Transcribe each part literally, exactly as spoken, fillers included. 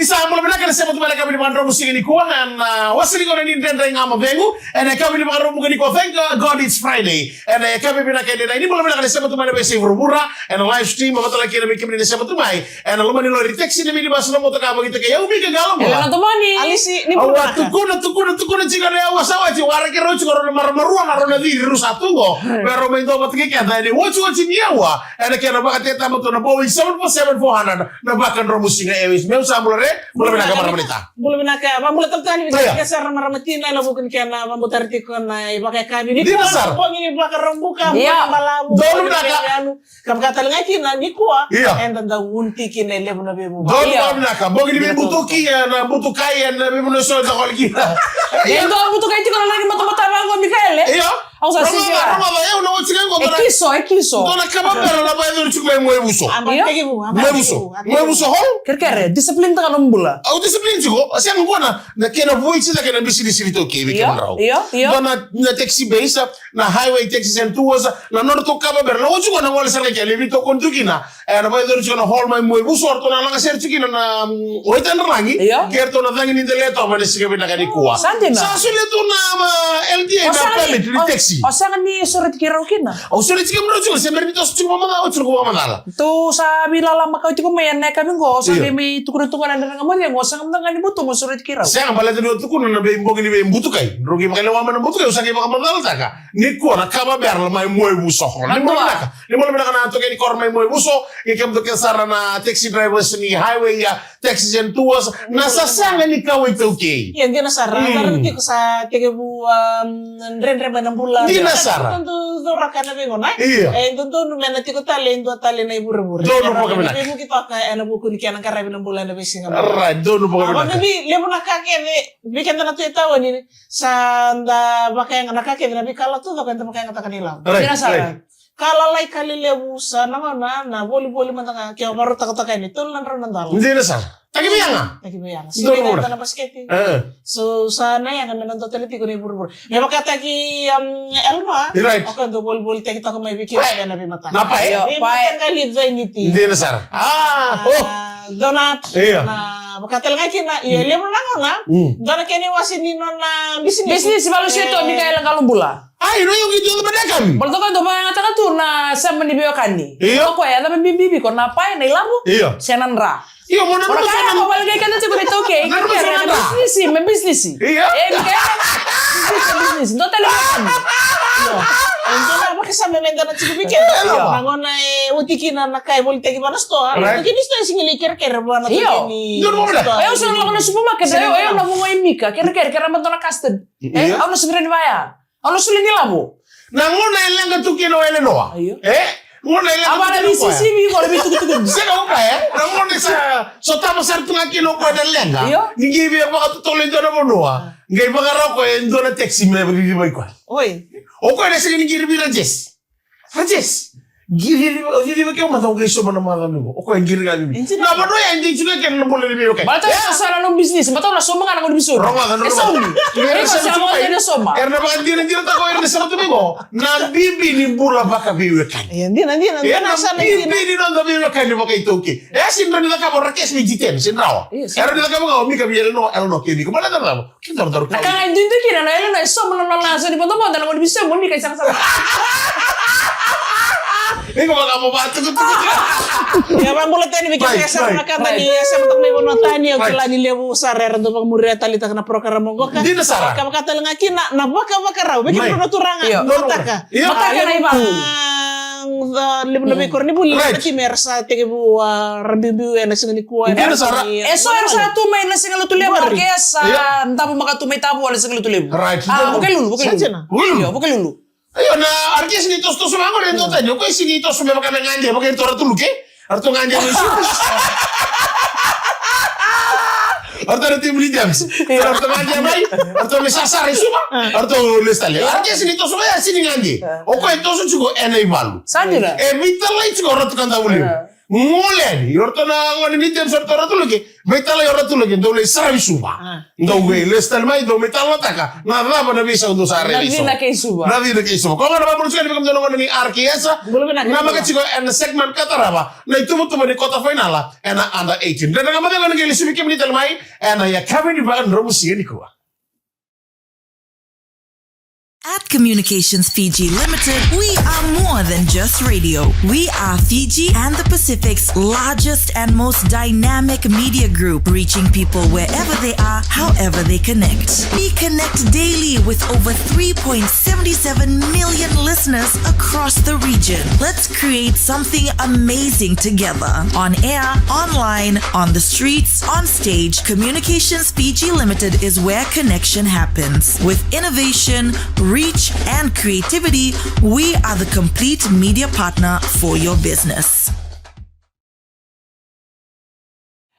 Sa bula vinaka na sema tu mai na kavi ni vakadromu siga nikua, ena wasa ni gauna ni Dredre Ga Mo Cegu, ena kavi ni vakadromu ga nikua, thank God it's Friday. Ena kavi vinaka ena, ni bula vinaka na sema tu mai na veiyasai vuravura, ena live stream, vata kei na vei kemuni na sema tu mai ena loma ni lori, taxi, na minibus, na motoka, vakataki au, Mika Galo. Ela na tomani. Alisi, ni bula vinaka. Tukuna, tukuna, tukuna tiko na yau sa oti, waraki rau tiko rau na marama rua, na rau na ciri rau sa tu qo. Vei rau mai dua vata kei keda, ena otioti ni aua, ena kena vakatetaba tu na Boeing seven four seven four hundred, na vakadromu siga Airways. Meu sa bula re, bula vinaka marama naita. Bula vinaka, vabula tale tale vei keda sara na marama tina, ena vuku ni kena vabutari tiko na ivakayakavi. Dina sara. Bogi ni Vakaraubuka, bogi balavu, donu vinaka. Ka vaka tale ga kina nikua, eda da vuni tiko kina e levu na veivuke. Donu vinaka, bogi ni veibutuki, ena butukai, ena veivanua eso eda koli kina. E dua butukai tiko na laki matamata vaqo, Mikaele. Io. Au sa sisi. Rogoca, rogoca, au na oti ga qo. E kiso, e kiso. Dua na kava bera na vakayacori tiko mai Moevuso. Io. Moevuso. Moevuso hall. Kerekere, discipline taka na bula. Au discipline tiko, sega qo na, na kena voice, na kena bisinisi ni iTaukei vei kemudrau. Io, io. Dua na, na taxi base, na Highway Taxis and Tours, na nodratou kava bera, na oti qo na gole sara ga kina, e veitokoni tu kina. E, na vakayacori tiko na hall mai Moevuso, o ratou na lagasere tiko kina na, mm, o Itadralagi. Io. Kei ratou na cagi ni Delaitova ena siga vinaka nikua. Sa dina. Sa solia tu na, ma, L T A na permit ni taxi. O sega ni sureti keirau kina? Au sureti kemudrau tiko, se bera ni toso tiko vakamacala, oti na vakamacala. Tou sa veilala makawa tiko mai ena yakavi qo, sa qai mai tukuna tu ga na Dredre Ga Mo Cegu, o sega mada ga ni butu mo sureti keirau. Sega, baleta ni o tukuna na veibogi ni veibutukai. Drau qai vakalewa mai na butukai, au sa qai vakamacalataka. Nikua na kava bera mai Moevuso. Ni bula vinaka. Ni bula vinaka na itokai ni koro mai Moevuso, kei kemudou kece sara na taxi drivers ni Highway, a, Taxis and Tours, na sasaga ni kawa iTaukei. Ia, dina sara, mm, na tiko sa tekivu, um, dredre mai na bula. Dina sara. Dodonu, dodonu, dodonu me na tiko tale e dua tale na ivurevure. Donu vakavinaka. Veivuke toka ena vuku ni kena qaravi na bula ena veisiga. Right, donu vakavinaka. A, vakavi, levu na ka kece, vei keda na tu e tauni, sa da vakayaga na ka kece, na veikalawa taucoko eda vakayagataka na ilavo. Right, right. Ka lalai, ka lelevu, sa na gauna na volivoli mada ga, ke o varautaka toka yani, tolu na drau na dola. Dina sara. Taki vei yaga. Taki vei yaga. So, donu vei yaga na basikete. E. So, sa na yaga me na dua tale tiko na ivurevure. Me vakataki, um, Elma. Right. O koya dau volivolitaki toka mai vei kemuni ena veimataka. Na pae. Io, pae. Veimataqali Zainiti. Dina sara. A, o. Donat. Io. Na vakatale ga kina, io, levu na gauna. Mm. Dua na kena iwase ni nona bisinisi. Bisinisi, valusi e to, Mikaela Qalobula. Ai, no, io, qai dua na yakavi. Baleta o koya dau vakayagataka tu na sema ni veiwekani. Io. O koya, e cava bibi vei iko, na pae, na ilavo? Io. Se na dra? Io, mo na, mo na kaya, mo vale qai keda tiko na iTaukei. Na, na, na, na bisinisi, me bisinisi. Io. E, me kaya, bisinisi, bisinisi. Dua tale veiwekani. Io. E dua na vakasama me dua na tiko vei keda. Io. Na gauna e oti kina na ka e volitaki vua na sitoa. Right. Oti ni sitoa e sega ni kerekere vua na, io, oti ni sitoa. E, au sa na lako na supermarket, e, au na vuqa i Mika, kerekere, kerea mada dua na custard. E, io, au na sotava ni vaya. Au na solia ni lavo. Na gauna e leqa tu kina o Elenoa. Io. E? Gauna e leqa tu kina o koya. Sega o koya, e? Na gauna sa sotava sara tu ga kina o koya na leqa. Io. Ni qai via vakatotolo e dua na vanua. Qai vakarau koya e dua na taxi me vivi mai koya. Oi. O koya na sega ni qiri vei Rajes. Rajes. Qiri vei, qiri vei kemudou, qai sauma na macawa qo. O koya qiri ga vei. Na vanua ya e dei tu ga kina na bula ni veiwekani. Baleta ya sa na nomu bisinisi, baleta na sauma ga na gauna ni bisinisi. Rogoca, rogoca. E saumi. Era na vakadinadinataka o ira na sema tu mai qo na bibi ni bula vakaveiwekani. Io, dina, dina, dina. Bibi ni noda veiwekani vakaitaukei. E sega ni rawa ni cakava o Rakes vei Jiten, sega ni rawa. Io, sega. Era rawa ni cakava ga o Mika vei Elenoa, Elenoa kei Mika. Baleta na cava? Na ka ga e duidui kina na Elenoa e sauma na nona laso ni bodaboda na gauna ni bisinisi, o Mika e sega sara. Iko vaka mo vatukutuku. Ia, vabula tani vei kemuni sara na ka ni sema toka mai vanua tani, au kila ni levu sara era dau vakamuria taleitaka na program oqo ka. Dina sara. Ka vaka tale ga kina na vakavakarau vei kemudou na turaga. Io. Mataka. Io. Mataka na ivalu. Levu na veikoronivuli, right, na timi era sa tekivu, a, ra biubiu ena siga nikua. Dina sara. E so era sa tu mai na Siga Lotulevu, o ke sa davo maka tu mai Tavua na Siga Lotulevu. Right. A, Vukelulu, Vukelulu. Io, Vukelulu. Io, na Arkes ni tosotoso mai qori e dua tani, o koya e sega ni toso mai vaka na gade, vaka e tora tuluke. Ratou gade mai Suva. Ratou na timi ni James. Ratou gade mai, ratou mai sasara i Suva. Ratou lesu tale. Arkes ni toso mai, e sega ni gade. O koya e toso tiko ena ivalu. Sa dina. E veitalai tiko o Ratu Kadavulevu. Gole yani, o ratou na gone ni James, o ratou Ratu Leke, mai tala o Ratu Leke, dou lai saravi Suva. Ah. Dou qai lesu tale mai, dou mai talanoataka na cava na veisau dou sa rai. Na cina kei Suva. Na cina kei Suva. Ko ga na vakabula tiko yani vei kemudou na gone ni R K S. Bula vinaka. Na maka tiko ena segment ka tarava na ituvatuva ni quarter final ena under eighteen. Dredre Ga Mo Cegu ena qai lesu vei kemuni tale mai ena yakavi ni vakadromu siga nikua. At Communications Fiji Limited, we are more than just radio. We are Fiji and the Pacific's largest and most dynamic media group, reaching people wherever they are, however they connect. We connect daily with over three point seven seven million listeners across the region. Let's create something amazing together. On air, online, on the streets, on stage, Communications Fiji Limited is where connection happens. With innovation, reach, and creativity, we are the complete media partner for your business.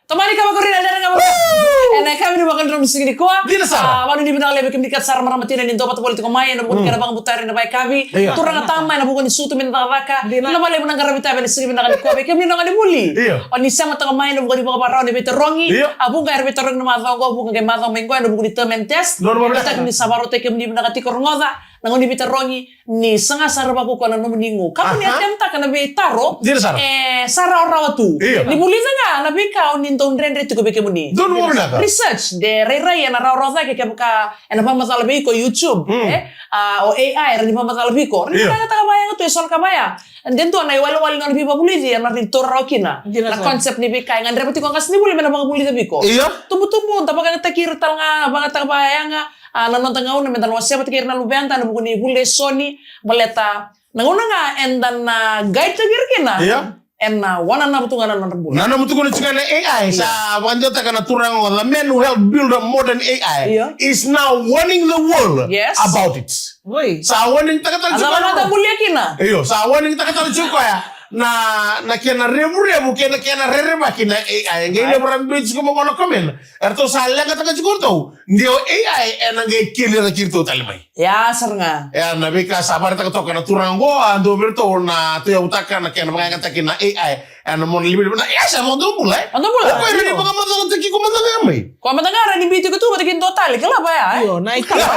Tomani ka vakarina, Dredre Ga Mo Cegu. Ena yakavi ni vakadromu siga nikua. Dina sara. Ah, vakanuinui vinaka levu vei kemuni kece sara, marama tina, ni dou vata voli tiko mai ena vuku ni kena vakabutari ena vakayakavi. Io. Turaga, tama, ena vuku ni sucu mai na cakacaka. Dina. Vinaka vakalevu na qaravi tavi ena siga vinaka nikua vei kemuni na gone ni vuli. Io. O ni sema toka mai ena vuku ni vakavakarau ni veitarogi. Io. A vuqa era veitarogi na macawa oqo, vuqa qai macawa mai qo ena vuku ni term and test. Donu vinaka. Vinaka ni sa vakarautaki kemuni vinaka tiko, rogoca na gauna ni veitarogi, ni saga sara vakaukaua na nomuni igu. Ka mo ni attempt-taka na veitaro, dina sara, e sa rawarawa tu. Io. Ni vulica ga na veika o ni dau dredre tiko vei kemuni. Donu vinaka. Research, de rairai ena rawarawa cake kevaka ena vakamacala vei iko YouTube, e? A, o A I era ni vakamacala vei iko. Io. Ni vakayagataka vakayaga tu e so na ka vaya. De dua na iwalewale ni nona veivakavulici, ena rawa ni taura rawa kina. Dina sara. Na concept ni veika e gadreva tiko o qasenivuli me na vakavulica vei iko. Io. Tubutubu, da vakayagataki ira tale ga, vakayagataka vakayaga, a, na noda gauna, meda na wasea vata kei ira na luveda ena vuku ni vuli e so ni, baleta na gauna ga eda na guide-taki ira kina. Io. Ena wananavu tu ga na nodra bula. Nanuma tu ga na A I, sa vakadewataka na turaga oqo, the man who helped build a modern A I, io, is now warning the world, yes, about it. Oi. Sa warning-taka tale tiko o koya. Io, sa warning-taka tale tiko o koya na, na kena revurevu kei na kena rerevaki na A I. Qai levu era biuti tiko mai qo na comment. Eratou sa leqataka tiko o ratou de o A I ena qai kiliraki iratou tale mai. Ia sara ga. Ia na veika sa vakaraitaka toka na turaga oqo, a dua vei iratou na tauyavutaka na kena vakayagataki na A I ena mona livaliva. Na A I sa vakadua bula, e? Vakadua bula. O koya era ni vakamacalataki iko mada ga mai. Koya mada ga era ni biuti iko tu vata kei dua tale, kila vaya, e? Io, na itaba.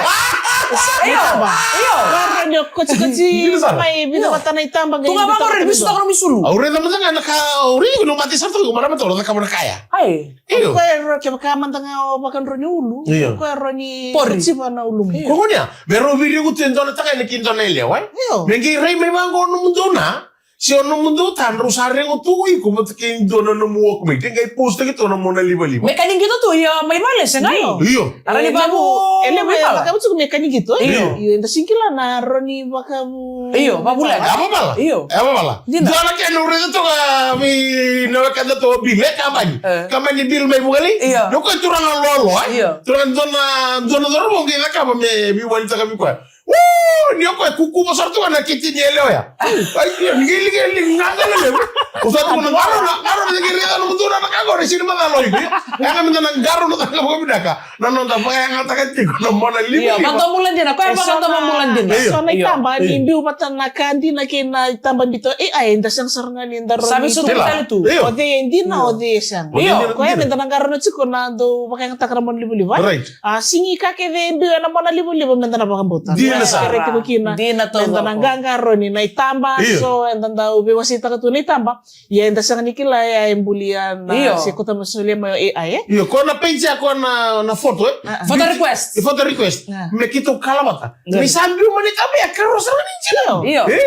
Io, io. Era ni kotikoti mai vica vata na itaba. Tu ga vaka era ni biuti toka na isulu. Au raica mada ga na ka, au raica iko na mate sa toka iko mada mada toka na cakava na kaya. Ai. Io. O koya era, kevaka mada ga o vakadro ni ulu, io, o koya era ni pori, kotiva na ulu. Io. Ko koya, me rau veiregu tu e dua na tagane kei dua na yalewa, e? Io. Me qai rai mai vaqo o nomudou na, se o nomudou ta, drau sa regu tu o iko vata kei dua na nomu workmate, e qai post-taki tu na mona livaliva. Me kani qito tu, io, mai vale se qai. Io. Io. Era ni vavu, e levu e cakava tiko me kani qito, e? Io. Io, eda sega ni kila na rawa ni vakavu. Io, vakavuleqa. E vavala. Io. E vavala. Dina. Dua na kena au raica toka vei na wekada toka o Bill, e kabani. E. Kabani Bill mai Vukelei. Io. Ni o koya turaga loaloa, e? Io. Turaga dua na, dua na cauravou qai cakava me veiwalitaka vei koya. Uu, ni o koya kukuva sara tu ga na kete ni yalewa ya. Ai, io, ni qai liga, liga, gaga na levu. O sa tu na qaro na, qaro na qai raica na mudu na ka qo, e sega ni macala o iko. Ia ga meda na qaro na caka vakavinaka. Na noda vakayagataka tiko na mona livaliva. Io, vakadomobula dina, koya e vakadomobula dina. Io. So na itaba ni biu vata na ka dina kei na itaba biu tu, e, ai, eda sega sara ga ni da rawa ni tukuna tale tu. Io. O cei e dina, o cei e sega. Io. Koya meda na qarauna tiko na dau vakayagataka na mona livaliva. Right. A, sega ni ka kece e biu ena mona livaliva meda na vakabauta. Dina sara. Kere tiko kina. Dina taucoko. Meda na qaqarauni na itaba, so eda dau veiwaseitaka tu na itaba. Ia eda sega ni kila ya e bulia na, io, se kauta mai, solia mai o A I, e? Io, ko na page ya, ko na, na photo, e? Ah, ah. Photo request. E photo request. Ah. Me keitou kala vata. Good. Me sa biu mai na itaba ya, karua sara ga ni jina. Io. E?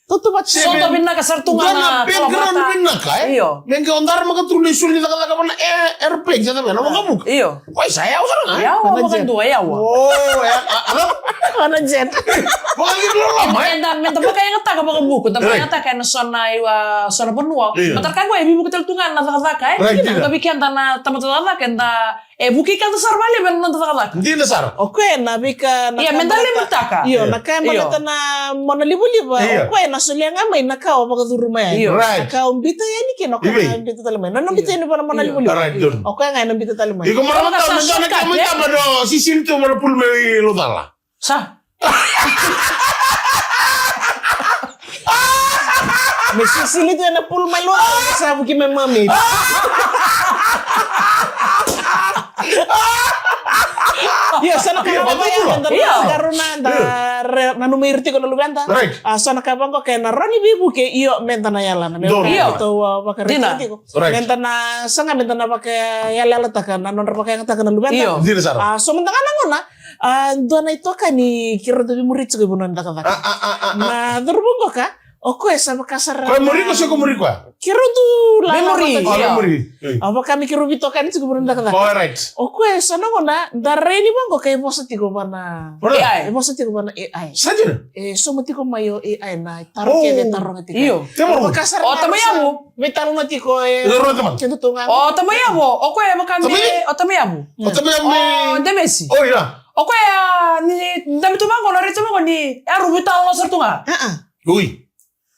Tutu vata. Sota vinaka sara tu ga na background vinaka, e? Io. Me qai o daramaka tu na isulu ni cakacaka vana, e, airplane, sa cava, na waqavuka. Io. Koya sa yawa sara ga, e? Yawa vakadua, yawa. O, e, a, a, a, na jet. Vakacegu loloma, e? Meda, meda vakayagataka vakavuku, da vakayagataka ena so na, iwa, so na vanua. Io. Matara ka qo e veivuke tale tu ga na cakacaka, e? Right, dina. Ka vei keda na tamata cakacaka, eda, e vukei keda sara vakalevu ena noda cakacaka. Dina sara. O koya na veika na, ia, meda lemutaka. Io, na ka e baleta na mona livaliva. Io. O koya na solia ga mai na ka o vakacuru mai. Io. Right. Na ka o biuta yani kina, o koya na biuta tale mai. Na nona biuta yani vua na mona livaliva. Right, done. O koya ga ena biuta tale mai. Iko marama, na ka mo itaba, do sisili tu mo na pulu mai Laucala. Sa. Me sisili tu ena pool mai loa, me savu ki me mermaid. Io, sa na ka na vaya, da na karuna, da re-, nanumi ira tiko na luveda. Right. A, sa na ka vaqo ke na rawa ni veivuke, io, meda na yalana. Me Donu. Io. Tou, a, vakaraica Dina. Tiko. Right. Meda na saga, meda na vakayalayalataka na nodra vakayagataka na luveda. Io. Dina sara. A, so mada ga na gauna, a, dua na itokani keirau dau veimuri tiko e vanua ni cakacaka. A, a, a, a, a. Na cauravou qoka, o koya sa vaka sara. Koya muri iko se ko muri koya? Keirau dau lala Veimuri, vata tiko. Oh, io. Veimuri. Ei. A, vaka me keirau veitokani tiko e vanua ni cakacaka. Oh, right. O koya sa na gauna, da rai ni vaqo ka e vosa tiko vana. Ora. A I. E vosa tiko vana A I. Sa dina? E sauma tiko mai o A I na taro Oh. kece e taroga tiko. Io. Te mo. Vaka sara O na Tamayamu. Veitalanoa tiko e Io, ro te mo. Keda tu ga. O Tamayamu, o koya vaka me, Tamayamu? O Tamayamu. O Demesi. O ira. O koya ni, da me tu vaqo, na rai tu vaqo ni, e a ru veitalanoa sara tu ga. Ah, ah. Ui.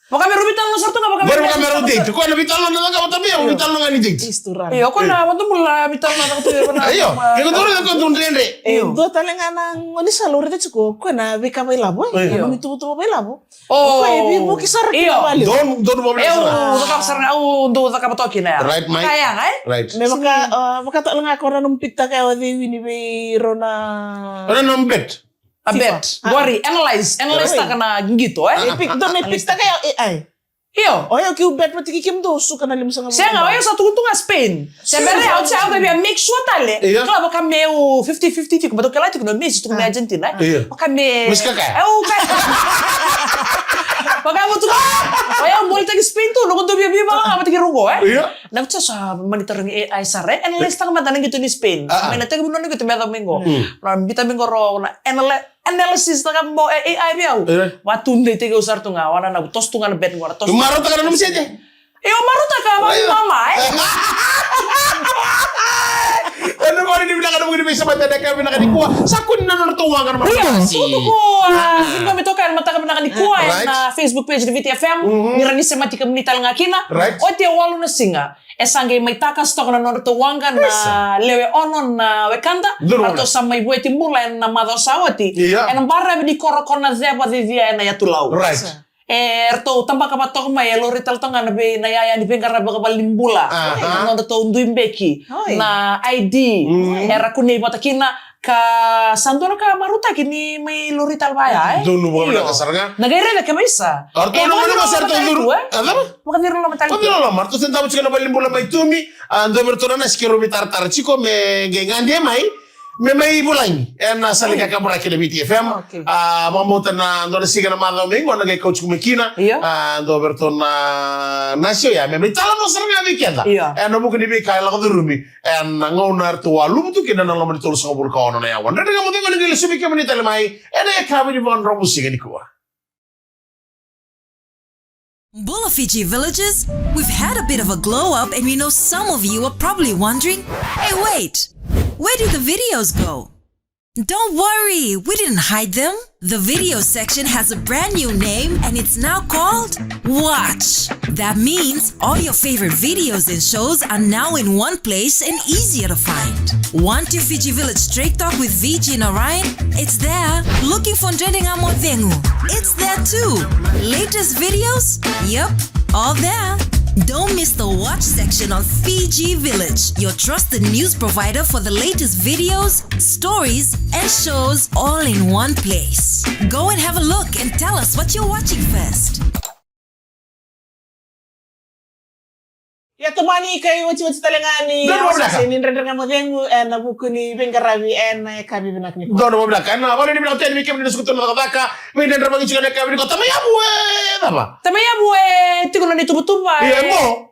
Vaka me ru veitalanoa sara tu ga, vaka me Vaka me ru date. Koya na veitalanoa na ga, o Tamayamu, Io. Veitalanoa ga ni date. Isturani. Io, o koya na Io. Vatu bula veitalanoa ga tu vana. Io. Ke ko dore na ko tu ndrendre. Io. Dua tale ga na gone sa lori tiko, koya na veika vailavu, e. Io. Na noni tuvatuva vailavu. O koya e veivuke sara kina vale. Donu, donu vale sara. Eu cakava sara, au dau cakava toka kina ya. Right, Mike. Kaya ga, e? Right. Me vaka, a, vaka tale ga ko na nomu pick taka ya o cei wini vei rau na Ora na bet. A bet. Qori, analyze, analyze taka na qito, e? E pick, donu e pick taka ya o A I. Io. O yau keu bet vata kei kemudou suka na limasagavulu. Sega, o yau sa tukuna tu ga Spain. Se bera, au sa, au qai via make sure tale. Io. Kila vaka meu fifty fifty tiko, baleta au kila tiko na Messi tiko mai Argentina, e? Io. Vaka me Messi kaka. Eu ka. Vaka mo tu ga. O yau molitaki Spain tu, noqu dau via via vaka vata kei rogo, e? Io. Na kuta sa mani tarogi A I sara, e? Analyze taka mada na qito ni Spain. Ah, ah. Mai na teki mo na qito me yaco mai qo. Mm. Na bita mai qo ro, na analyze analysis taka mo, e, A I vei au. Io. Vatu dei teki au sara tu ga, wana na toso tu ga na bet qo, na toso. Marautaka na nomu sede. Io, marautaka, Io. Mama, e. Ena vale ni vinaka na vuki ni veisamata ena yakavi vinaka nikua. Sa kua ni na nodratou waqa na Io, mataqasi. Tutuku, a, vinaka me toka ena mataka vinaka nikua, Right. ena Facebook page ni Viti F M. Mhm. Ni rawa ni semati kemuni tale ga kina. Right. Oti e walu na siga. E sa qai mai takasi toka na nodratou waqa na lewe ono na wekada. Donu. Ratou sa mai vueti bula ena macawa sa oti. Io. Ena baravi ni koro ko Naceva, Cicia ena yatu Lau. Right. E ratou tabaka vata toka mai, e lori tale toka ga na vei, na yaya ni veiqaravi vakavalenibula. Aha. Na nodratou dui beki. Oi. Na I D. Mm. Era kunei vata kina. Ka sa dua na ka marautaki ni mai lori tale vaya, e? Donu vakavinaka Io. Sara ga. Na qai raica ke mai sa. Aratou e, na mani vakavinaka vasa ratou sara curu tu, e? A cava? Vakacuru loma tale. Vakacuru loma. Aratou se dau tiko na valenibula mai Tumi. A dua vei ratou na nasi keirau veitaratara tiko me qai gade mai. Me mai vulagi. Ena sala ni kakaburaki na Viti F M. Okay. A vakabauta na dua na siga na macawa mai qo na qai kau tiko mai kina. Io. A dua vei ratou na nasi oya me mai talanoa sara ga vei keda. Io. Ena vuku ni veika e lako curumi. Ena gauna eratou a luvu tu kina na loma ni tolusagavulu ka ono na yawa. Dredre Ga Mo Cegu ni qai lesu vei kemuni tale mai ena yakavi ni vakadromu siga nikua. Bula Fiji villagers, we've had a bit of a glow up and we know some of you are probably wondering, "Hey, wait, where did the videos go?" Don't worry, we didn't hide them. The video section has a brand new name and it's now called Watch. That means all your favorite videos and shows are now in one place and easier to find. Want your Fiji Village Straight Talk with V G and Orion? It's there. Looking for Dredre Ga Mo Cegu? It's there too. Latest videos? Yep, all there. Don't miss the Watch section on Fiji Village, your trusted news provider for the latest videos, stories, and shows all in one place. Go and have a look and tell us what you're watching first. Ia, tomani ka iwatiwati tale ga ni Donu, Donu. Sese ni Dredre Ga Mo Cegu ena vuku ni veiqaravi ena yakavi vinaka nikua. Donu, Donu, Donu. Ena vale ni vinaka tale vei kemuni na sukutu na cakacaka, vei Dredre Ga Mo Cegu ena yakavi nikua. Tama Yavu e cava? Tama Yavu e tiko na nona ituvatuva, Ia, e e mo.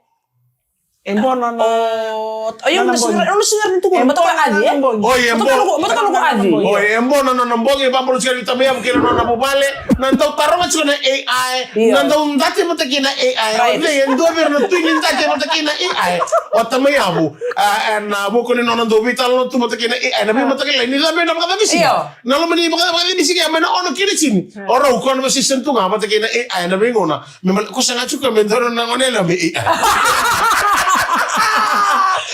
E bo nona, o, o, io, nona bogi. Nona sega ni tukuna, e bo nona bogi. Oi, e bo. Mataka loku, mataka loku Adi. Oi, e bo nona bogi, e vakabula tiko na Tama Yavu kei na nona vuvale. Na dau taroga tiko na A I. Io. Na dau date vata kei na A I. Right. O cei e dua vei ira na tui ni date vata kei na A I? O Tama Yavu. A, ena vuku ni nona dau veitalanoa tu vata kei na A I. Na veimataqali ni cava na vakacavisiga. Io. Na loma ni vaka, vakacavisiga, mai na ono kei na tini. O rau conversation tu ga vata kei na A I, na veigauna. Me mal-, ko sa ga tiko me dua na gone yalewa me A I.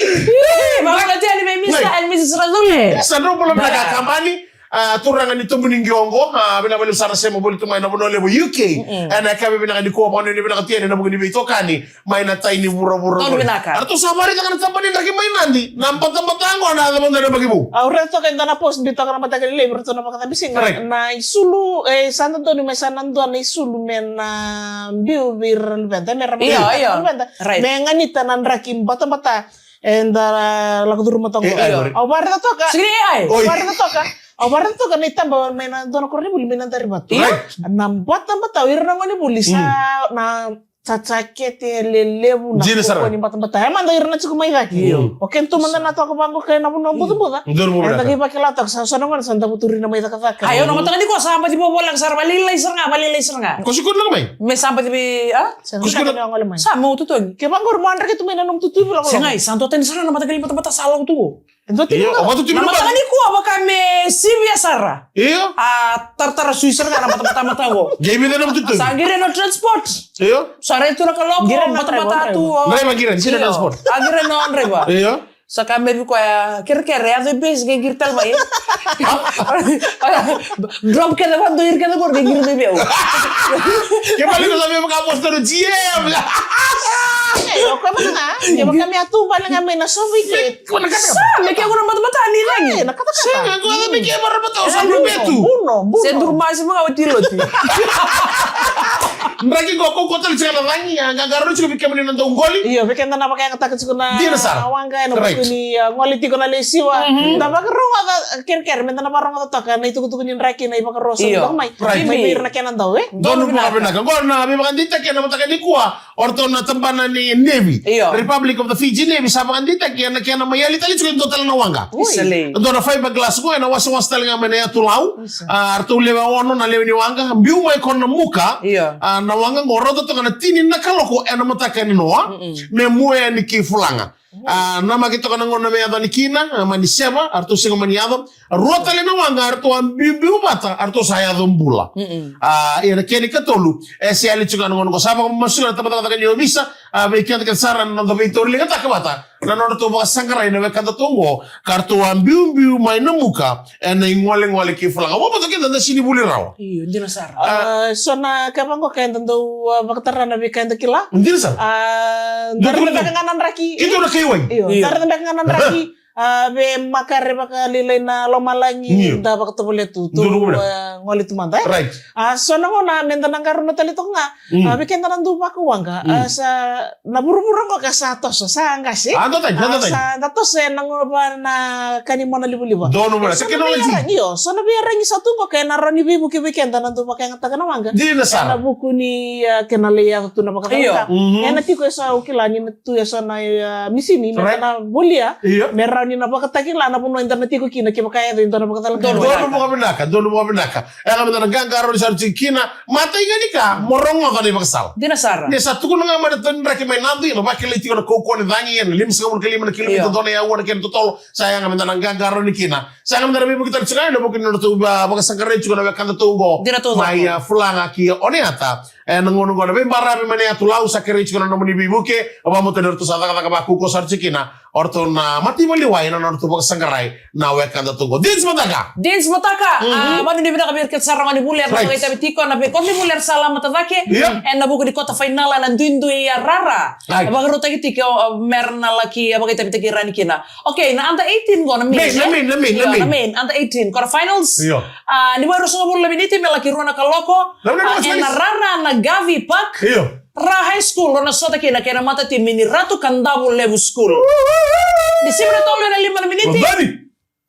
Ih, vakabula tale vei Mister and Missus Razule. Sa drau bula vinaka kabani. A, turaga ni Tabuniqioqo, a, vinaka vakalevu sara sema voli tu mai na vanua levu U K. Ena yakavi vinaka nikua, vakanuinui vinaka tu yani ena vuku ni veitokani mai na tai ni vuravura. Tonu vinaka. Eratou sa vakaraitaka na tabana ni draki mai Nadi, na batabata qo na yaco mada na yabaki vou. Au raica toka e dua na post, biu toka na mataka lailai vei iratou na vakacabisiga. Right. Na isulu, e, sa dodonu me sa na dua na isulu me na biu vei ira na luveda, me ra biu vei ira na luveda. Right. Me ganita na draki batabata. Eda lako curuma toka. Au vakaraica toka. Sigi ni A I. Au vakaraica toka. Au vakaraica toka na itaba mai na dua na koronivuli mai Nadarivatu. Right. Na batabata, o ira na gonevuli sa na sa jakete lelevu, na koko ni batabata. E mada ira na tiko mai cake. O kena tu mada na toka vaqo kei na vanua bucabuca. Eda qai vakila toka sa so na gone sa davo tu ira na mai cakacaka. Ai, au na mataka ni ko sa baci vovoleka sara, valilaisara ga, valilaisara ga. Ko sikuna mai. Me sa baci vei, a? Sa me ututogi. Ke vaqori mo draki tu mai na nomu tutu vula. Segai, sa dua tani sara na mataqali batabata sa lako tu qo. Dua tani sara. Na mataka ni kua vaka me sivia sara. Io. A taratara sui sara ga na batabata mata qo. Qai vica na nomu tutu. Sa qiri na transport. Io. Sa rai tu na kaloko, batabata tu. Draiva qiri, sina transport. A qiri na draiva. Io. Sa ka mai vei koya, kerekere, yaco e base, qai qiri tale mai. Drop kece vado iri kece qori, qai qiri mai vei au. Ke vale ko sa vei vaka apositolo G M. E, o koya vaka ga, ke vaka me a tu vale ga mai na sovi ke. Sa, me ke qo na batabata ni lagi. E, na katakata. Sa, qo me ke vara bata, o sa buno, buno, buno. Se duru masi vaka oti loti. Draki qo, ko kota li tiko na lagi, a, qaqaro tiko vei kemuni na dau qoli. Io, vei keda na vakayagataka tiko na waqa ena vuku ni, a, gole tiko na lewe i Siwa. Da vakarogoca, kerekere, meda na vakarogoca toka na itukutuku ni draki na ivakaroso toka mai. Mai vei ira na kena dau, e? Donu vakavinaka. Qo na veivakadeitaki ena mataka nikua, o ratou na tabana ni Navy. Io. Republic of the Fiji Navy, sa vakadeitaki ena kena mai yali tale tiko e dua tale na waqa. Ui. Dua na fiberglass qo, ena wasewase tale ga mai na yatu Lau. A, ratou lewe ono na lewe ni waqa, biu mai ko Namuka. Io. A, na waqa qo rauta toka na tini na kaloko ena mataka ni noa. Me mua yani ki Fulaga. A, namaki toka na gauna me yaco yani kina, a, mani seva, a, ratou sega mani yaco. Rua tale na waqa, a, ratou a biubiu vata, a, ratou sa yaco bula. A, ia na kena ikatolu, e se yali tiko na gauna qo sa vakamasuka na tabacakacaka ni ovisa, a, vei keda kece sara na noda veitauriligataka vata na nodratou vakasaqarai na wekadatou qo, ka ratou a biubiu mai Namuka ena igolegole ki Fulaga. Vakabauta keda da sini vuli rawa. Io, dina sara. A, so na ka vaqo ka eda dau, a, vakatara na veika eda kila. Dina sara. A, da raica beka ga na draki. Keitou na kaiwai. Io, da raica beka ga na draki. A, veimakare vakalailai na lomalagi, da vakatovolea tu, tou, a, gole tu mada, e? Right. A, so na gauna meda na qarauna tale toka ga. A, vei keda na dau vakawaqa, a, sa na vuravura qo ka sa toso, sa qase. A, da toso ena gauna va na ka ni mona livaliva. Donu mona, technology. Io, so na veiyaragi sa tu qo ka ena rawa ni veivuke vei keda na dau vakayagataka na waqa. Dina sara. Ena vuku ni, a, kena lai yaco tu na vakacalaka. Ena tiko e so au kila ni na tu e so na, a, misini, me na volia, me rawa ni na vakatakila na vanua eda na tiko kina, kevaka e yaco e dua na vakacalaka. Donu vakavinaka, donu vakavinaka. E, ga meda na qaqarauni sara tiko kina, matai ga ni ka, mo rogoca na ivakasala. Dina sara. Ni sa tukuna ga mai na tani draki mai Nadi, na vakilai tiko na kaukauwa ni cagi, ena limasagavulu ka lima na kilomita, dua na aua na kena totolo, sa yaga meda na qaqarauni kina. Sa yaga meda na veivuke tale tiko ga, ena vuku ni nodratou, a, vakasaqarai tiko na wekadatou qo. Dina taucoko. Mai, a, Fulaga ki Oneata. Ena gauna qo na veibaravi mai na yatu Lau sa kerei tiko na nomuni veivuke, a, vakabauta ni ratou sa cakacaka vakaukauwa sara tiko kina. O ratou na mataiva lewai na nodratou vakasaqarai na wekadatou qo. Dins Mataka. Dins Mataka. A, vakanuinui vinaka vei ira kece sara na gone ni vuli era vakaitavi tiko, na veiqaravi ni vuli era sa lako mataka cake. Ena vuku ni kota fainala ena duidui, a, rara. E vakarautaki tiko, a, mera na laki, a, vakaitavitaki ira yani kina. Okay, na under eighteen qo na main, na main, na main, na main. Under eighteen, quarter finals. Io. A, ni vakaruasagavulu na miniti me laki rua na kaloko. A, ena rara na Gavi Park. Io. Ra High School, rau na sota kina kei na matatimi ni Ratu Kadavulevu School. Ni sivi na tolu ena lima na miniti.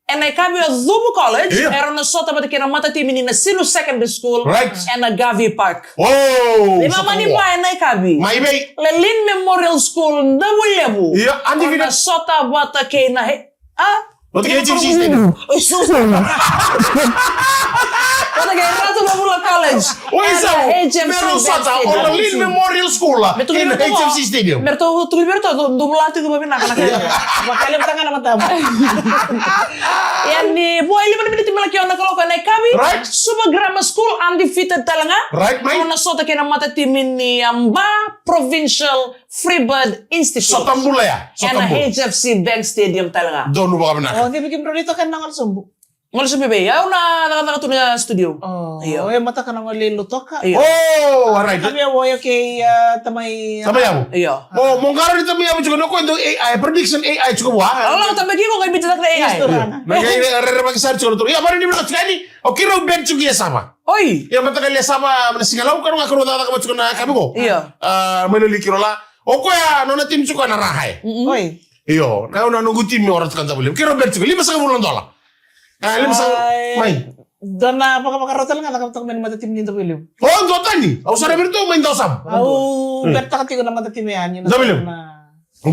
Ena ikavi o Cuvu College, erau na sota vata kei na matatimi ni Nasinu Secondary School, ena Gavi Park. Ni mamani va ena ikavi. Lelean Memorial School, Davuilevu. Rau na sota vata kei na he-, a? Vata kei H F C Stadium. Oi, susu. Vata kei Ratu Navula College. Oi, sa, me rau sota, o Lelean Memorial School, kei na H F C Stadium. Me ratou tukuni vei ratou, dou vola tiko vakavinaka na ka. Vakalevutaka na matamu. Ia ni vo e lima na miniti me laki ono na kaloko ena ikavi. Suva Grammar School, undefeated tale ga. Rau na sota kei na matatimi ni Ba Provincial Freebird Institute. Sota bula ya. Ena H F C Bank Stadium tale ga. Donu vakavinaka. O cei vei kemudrau ni toka ena gole sobu? Gole sobu i vei. Au na cakacaka tu na studio. Oh, io. E mataka na gole i Lautoka. Io. Oh, alright. Ka via voyo kei, ah, tamai. Tamai yavu. Io. Mo, mo qarauni tamai yavu tiko na ko ndo A I, prediction A I tiko vua. Ala tamai kiko ngai biti takre A I. Na ngai rere vaki sari tiko na toro. Ia, mari ni mira tiko ni. O kiro ben tiko ia sava. Oi. Ia mataka lia sava, na siga lau karo ga karo cakacaka vati tiko na kavi ko. Io. Ah, mai loli kiro la. O koya nona timi tiko na raha e. Oi. Io, na, na noqu timi o Ratu Kadavulevu. Kei Robert tiko, lima sagavulu na dola. Ah, lima sagavulu. Mai. Dua na vakavakarau tale ga cakava toka mai na matatimi ni Davuilevu. O, dua tani. Au sara vei ratou mai Dausam. Au beretaka tiko na matatimi yani. Davuilevu.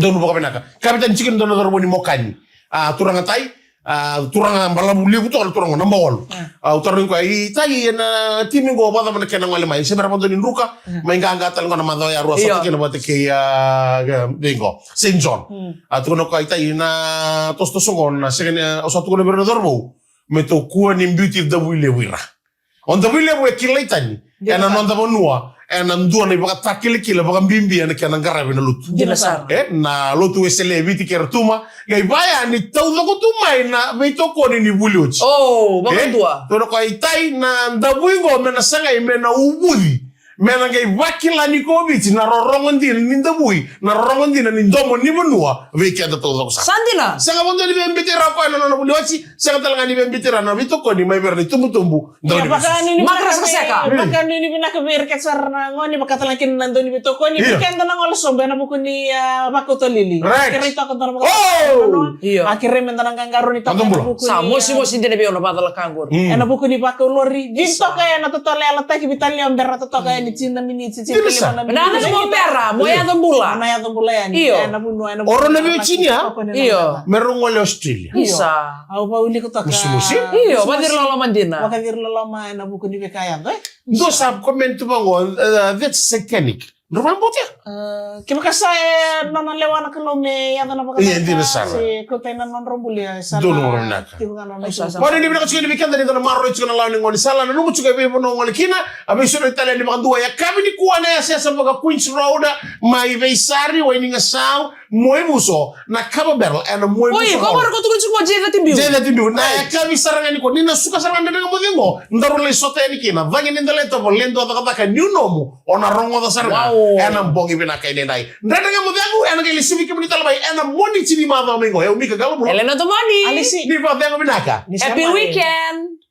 Donu vakavinaka. Kapitani tiko na dua na cauravou ni Mokani. A, turaga tai. A, turaga balavu levu toka na turaga namba walu. A, au tarogi koya, i tai, ena timi qo vakacava na kena gole mai? Se bera vakadua ni druka, mai qaqa tale qo na macawa ya rua sota kina vata kei a, vei qo Saint John. A, tukuna koya, i tai, na tosotoso qo na sega ni, au sa tukuna vei ira na cauravou me tou kua ni biuti Davuilevu ira. O Davuilevu e kilai tani ena noda vanua ena dua na ivakatakilakila vakabibi ena kena qaravi na lotu. Dina sara. E, na lotu Wesele e Viti kei Rotuma, qai vaya ni taucoko tu mai na veitokoni ni vuli oti. O, vakadua. Tukuna koya, i tai, na davui qo me na sagai me na uvuci, me na qai vakila ni ko Viti na rorogo dina ni davui, na rorogo dina ni domo ni vanua vei keda taucoko sara. Sa dina. Sega vakadua ni via biuti ira o koya na nona vuli oti, sega tale ga ni via biuti ira na veitokoni mai vei ira na itubutubu. Dau ni vakanuinui vinaka vei ira kece sara na gone, vakatale kina na dau ni veitokoni vei keda na gole sobu ena vuku ni, a, vakauta lili. Kerei toka dua na vakauta. A kerei me da na qaqarauni toka ena vuku ni, a, mosimosi dina vei au na vakacalaka qori. Ena vuku ni vakaulori. Vei toka ena totolo yalataki vei tale o bera na totoka yani tini na miniti, tini na lima na miniti. Na yaco mo bera, mo yaco bula. Na yaco bula yani. Io. Ena vanua, ena vanua. Oro na vei o Jinia. Io. Me rau gole Australia. Isa. Au vakaulika toka. Mosimosi. Io, vakaciri loloma dina. Vakaciri loloma ena vuku ni veika yaco, e? Dua sa comment tu vaqo, uh, that's satanic. Dra vakabautia? Uh, kevaka sa e nona lewa na Kalou me yaco na vakacalaka. Ia, dina sara. Se kauta ina nodra bula, e sa na tiko ga nona. Mani ni vinaka tiko ni vei keda ni dua na maroroi tiko na lawa ni gaunisala, na nomu tiko e veivanua gole kina, a veisureti tale ni vakadua, yakavi nikua na yasayasa vaka Queens Road, mai Veisari, Wainigasau, Moivuso, na Kava Barrel, ena Moivuso. Oi, ko mara ko tukuni tiko mo J thirty Biu. J thirty Biu. Na yakavi sara ga nikua, ni na suka sara ga Dredre Ga Mo Cegu, daru lai sota yani kina, cagi ni dela e tovo, ledu a cakacaka, niu nomu, o na rogoca sara ga. Wow. Ena bogi vinaka edaidai. Dredre Ga Mo Cegu, ena qai lesivi kemuni tale mai, ena Moniti ni macawa mai qo, e au Mika Qalabula. Elena Tomani. Alisi. Ni vakacegu vinaka. Happy weekend.